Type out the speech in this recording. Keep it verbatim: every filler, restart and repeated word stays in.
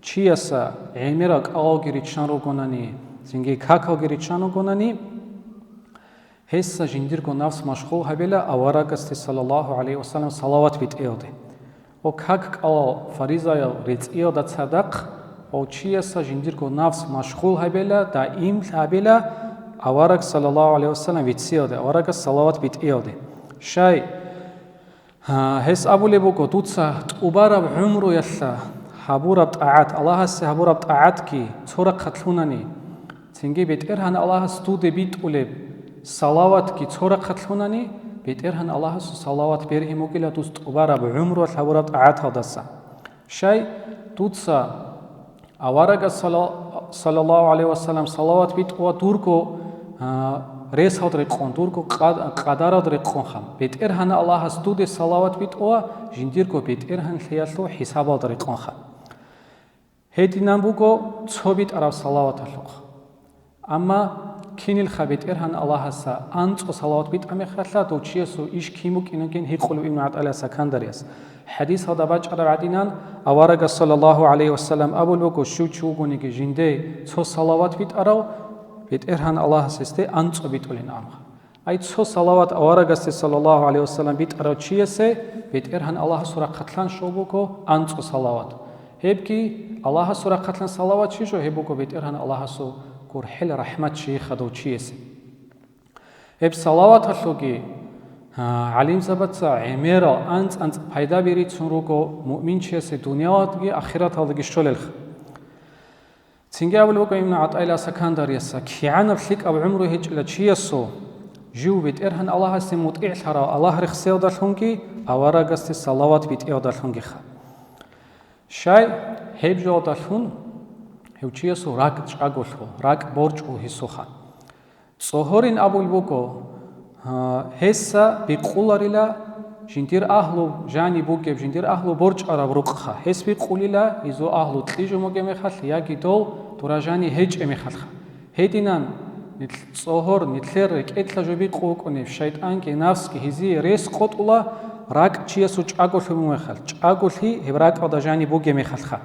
Чияса гӀемерал кӀалалги риччан ругонани, цинги какалги риччан ругонани, гьесса жиндирго нафс машгъул гьабила аварагасде, саллаллагьу гӀалайгьи вассалам, салават битӀиялде. Ва как кӀалал фаризаял рецӀиялда цадахъ, ва чияса жиндирго нафс машгъул гьабила, даим гьабила авараг, саллаллагьу гӀалайгьи вассалам, вициялде, аварагас салават битӀиялде. Щай? Гьес абулеб буго: «Дуца тӀубараб гӀумруялъа гьабураб тӀагӀат, Аллагьасе гьабураб тӀагӀатги цо рахъалъунани, цинги БетӀергьан Аллагьас дуде битӀулеб салаватги цо рахъалъунани, БетӀергьан Аллагьасул салават бергьун бугила дуц тӀубараб гӀумруялъ гьабураб тӀагӀаталдаса». Щай? Дуца аварагас, салла-, саллаллагьу гӀалайгьи вассалам, салават битӀуа дурго, а, ресалда рекъон, дурго къад-, къадаралда рекъонха. БетӀергьан Аллагьас дуде салават битӀуа жиндирго БетӀергьанлъиялъул хӀисабалда рекъонха. Гьединан буго цо битӀараб салаваталъухъ. Амма кинилха БетӀергьан Аллагьаса анцӀго салават битӀа мехалъа, дов чиясул иш кин букӀинанин гьикъулев Ибну ГӀатӀаиллагь Сакандарияс. ХӀадисалда бачӀараб гӀадинан, аварагас, саллаллагьу гӀалайгьи вассалам, абулеб буго: «Щив чи вугониги жинде цо салават битӀарав, БетӀергьан Аллагьас гьесде анцӀго битӀулин абун». Ай цо салават аварагасде, саллаллагьу гӀалайгьи вассалам, битӀарав чиясе БетӀергьан Аллагьасул рахъалъан щолеб буго анцӀго салават. Гьебги Аллагьасул рахъалъан салават щиб жо, гьеб буго БетӀергьан Аллагьасул гурхӀел рахӀмат чиясе, дов чиясе. Гьеб салаваталъулги, а, гӀалимзабаца гӀемерал анцӀ-анцӀ пайдаби рицун руго муъминчиясе дуниялалдаги ахираталдаги щолелха. Цинги абулеб буго Ибну ГӀатӀаиллагь Сакандарияса: «КигӀанаб лъикӀаб гӀумру гьечӀила чиясул, жив БетӀергьан Аллагьасе мутӀигӀлъарав Аллагь рехсеялдалъунги аварагасде салават битӀиялдалъунгиха». Щай? Гьеб жоялдалъун гьев чиясул ракӀ чӀаголъул, ракӀ борчӀул гьесулха. ЦӀогьорин абулеб буго, а, гьесса бикъуларила жиндир агьлу жаниб бугеб, жиндир агьлу борчӀараб рукъха. Гьес бикъулила гьезул агьлу кьижун бугеб мехалъ яги дол дора жаниб гьечӀеб мехалъха. Гьединан нилъ-, цӀогьор нилъер рекӀелъа жо бикъу вукӀунеб шайтӀанги нафсги гьезие рес къотӀула, ракӀ чиясул чӀаголъи бугеб мехалъ, чӀаголъи гьеб ракӀалда жаниб бугеб мехалъха.